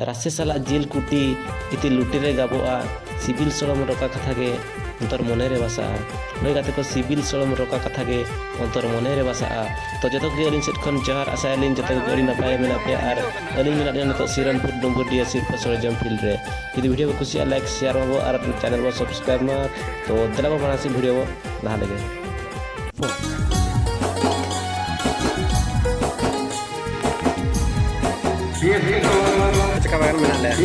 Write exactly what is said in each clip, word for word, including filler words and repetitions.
ᱨᱟᱥᱮ ᱥᱟᱞᱟᱜ ᱡᱤᱞ ᱠᱩᱴᱤ, ᱤᱛᱤ ᱞᱩᱴᱤ ᱨᱮ ᱜᱟᱵᱚᱜᱼᱟ᱾ ᱥᱤᱵᱤᱞ ᱥᱚᱲᱚᱢ ᱨᱚᱠᱟ ᱠᱟᱛᱷᱟ ᱜᱮ ᱚᱱᱛᱚᱨ ᱢᱚᱱᱮ ᱨᱮ ᱵᱟᱥᱟᱜᱼᱟ᱾ ᱦᱳᱭ ᱜᱟᱛᱮ ᱠᱚ, ᱥᱤᱵᱤᱞ ᱥᱚᱲᱚᱢ ᱨᱚᱠᱟ ᱠᱟᱛᱷᱟ ᱜᱮ ᱚᱱᱛᱚᱨ ᱢᱚᱱᱮ ᱨᱮ ᱵᱟᱥᱟᱜᱼᱟ᱾ ᱛᱚ ᱡᱚᱛᱚ ᱠᱚᱜᱮ ᱟᱹᱞᱤᱧ ᱥᱮᱫ ᱠᱷᱚᱱ ᱡᱚᱦᱟᱨ, ᱟᱥᱟᱭᱟᱞᱤᱧ ᱡᱚᱛᱚ ᱠᱚᱜᱮ ᱟᱹᱰᱤ ᱱᱟᱯᱟᱭ ᱢᱮᱱᱟᱜ ᱯᱮᱭᱟ᱾ ᱟᱨ ᱟᱹᱞᱤᱧ ᱢᱮᱱᱟᱜ ᱞᱤᱧᱟ ᱱᱤᱛᱚᱜ ᱥᱤᱨᱟᱢᱯᱩᱨ ᱰᱩᱢᱵᱩᱨᱰᱤᱦᱟ ᱥᱤᱨᱯᱟᱹ ᱥᱚᱨᱚᱡᱚᱢ field ᱨᱮ᱾ ᱡᱩᱫᱤ video ᱯᱮ ᱠᱩᱥᱤᱭᱟᱜᱼᱟ, like, share ᱢᱟᱵᱚ ᱟᱨ channel ᱵᱚ subscribe ᱢᱟ᱾ ᱛᱚ ᱫᱮᱞᱟ ᱵᱚ ᱢᱟᱲᱟᱝ ᱥᱮᱫ video ᱵᱚ ᱞᱟᱦᱟ ᱞᱮᱜᱮ᱾ ᱪᱮᱠᱟ ᱵᱟᱜᱟᱱ ᱢᱮᱱᱟᱜ ᱞᱮᱭᱟ᱾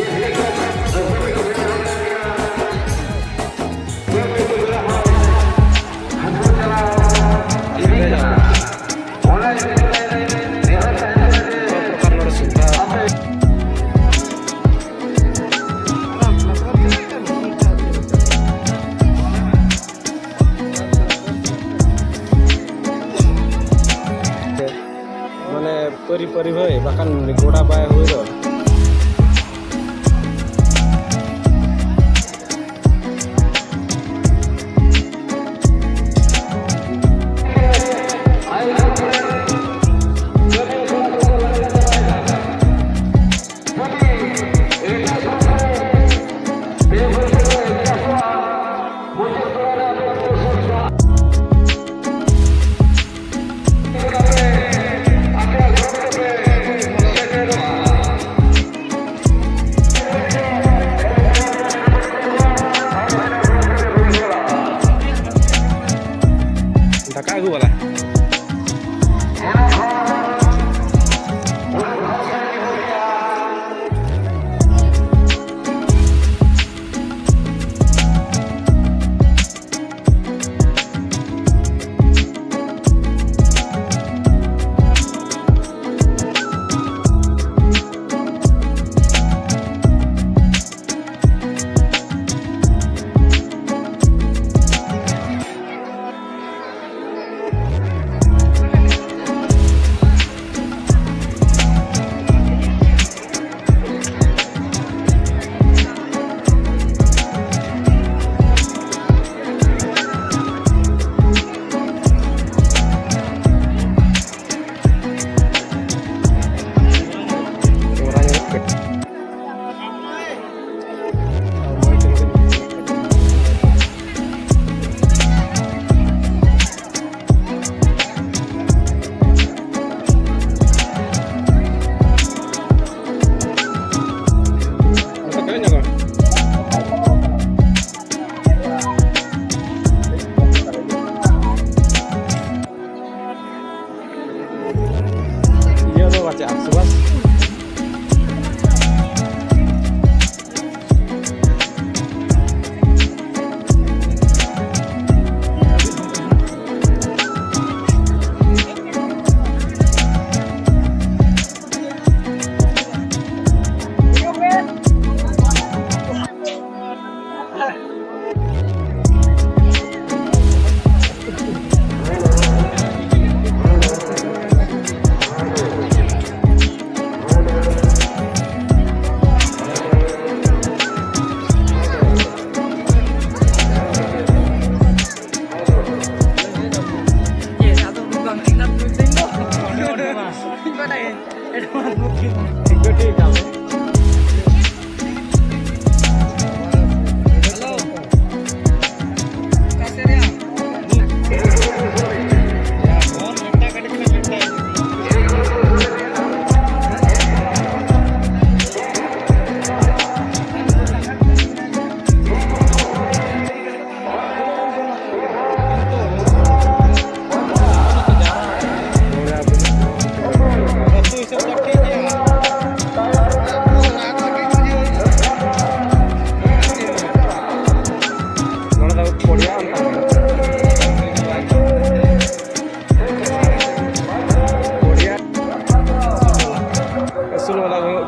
ᱢᱟᱱᱮ ᱯᱟᱹᱨᱤ ᱯᱟᱹᱨᱤ ᱵᱷᱟᱹᱭ, ᱵᱟᱠᱷᱟᱱ ᱜᱚᱰᱟ ᱵᱟᱭ ᱦᱩᱭ ᱫᱚ᱾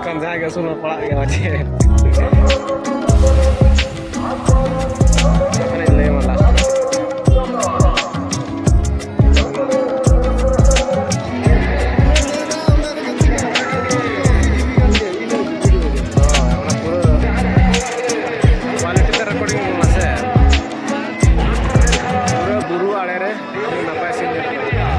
ᱡᱟᱦᱟᱸᱭ ᱜᱮ ᱟᱹᱥᱩᱞ ᱢᱟ ᱯᱟᱲᱟᱜ ᱜᱮᱭᱟ ᱪᱮᱫ? ᱚᱱᱮᱧ ᱞᱟᱹᱭ ᱟᱢᱟ last ᱨᱮ᱾ ᱦᱳᱭ, ᱚᱱᱟ ᱯᱩᱨᱟᱹ quality ᱛᱮ recording ᱢᱮᱱᱟᱜᱼᱟ ᱥᱮ᱾ ᱯᱩᱨᱟᱹ ᱵᱩᱨᱩ ᱟᱲᱮ ᱨᱮ ᱟᱹᱰᱤ ᱱᱟᱯᱟᱭ scene ᱧᱮᱞᱚᱜ ᱠᱟᱱᱟ᱾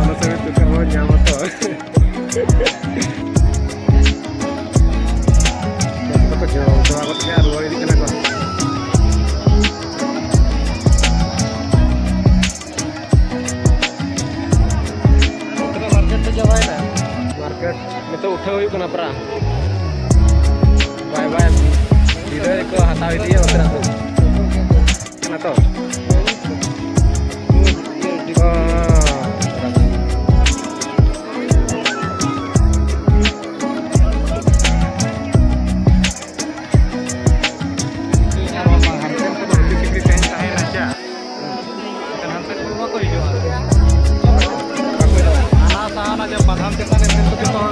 ᱚᱱᱟ ᱥᱟᱹᱨᱤ ᱛᱩᱠᱟᱹ ᱦᱚᱸ ᱧᱟᱢᱟ ᱛᱚ᱾ ᱵᱟᱠᱚ ᱡᱚᱢ ᱦᱚᱪᱚ ᱟᱠᱚ ᱛᱮ ᱟᱨ ᱨᱩᱣᱟᱹᱲ ᱤᱫᱤᱜ ᱠᱟᱱᱟ ᱠᱚ᱾ ᱛᱚᱵᱮ market ᱫᱚ ᱪᱟᱵᱟᱭᱮᱱᱟ? Market ᱱᱤᱛᱚᱜ ᱩᱴᱷᱟᱹᱣ ᱦᱩᱭᱩᱜ ᱠᱟᱱᱟ ᱯᱨᱟ᱾ ᱵᱟᱭ ᱵᱟᱭ ᱵᱤᱫᱟᱹᱭ ᱠᱚ ᱦᱟᱛᱟᱣ ᱤᱫᱤᱭᱟ ᱵᱟᱠᱷᱨᱟ ᱠᱚ᱾ ᱠᱟᱱᱟ ᱛᱚ᱾ ᱚ᱾ ᱟᱨ ᱵᱟᱝ ᱦᱟᱱᱛᱮ ᱱᱟᱛᱮ ᱫᱚ ᱦᱩᱴᱤ ᱥᱤᱠᱲᱤ ᱛᱮᱦᱮᱧ ᱛᱟᱦᱮᱸᱭᱮᱱᱟ ᱪᱟ᱾ ᱮᱱᱠᱷᱟᱱ ᱦᱟᱱᱛᱮ ᱠᱚ ᱵᱟᱠᱚ ᱦᱤᱡᱩᱜᱼᱟ᱾ ᱦᱟᱱᱟ ᱥᱟᱦᱟᱱᱟ ᱡᱮ ᱵᱟᱫᱷᱟᱢ ᱪᱮᱛᱟᱱ ᱨᱮ ᱮᱱᱛᱮ ᱡᱚᱛᱚ ᱦᱚᱲ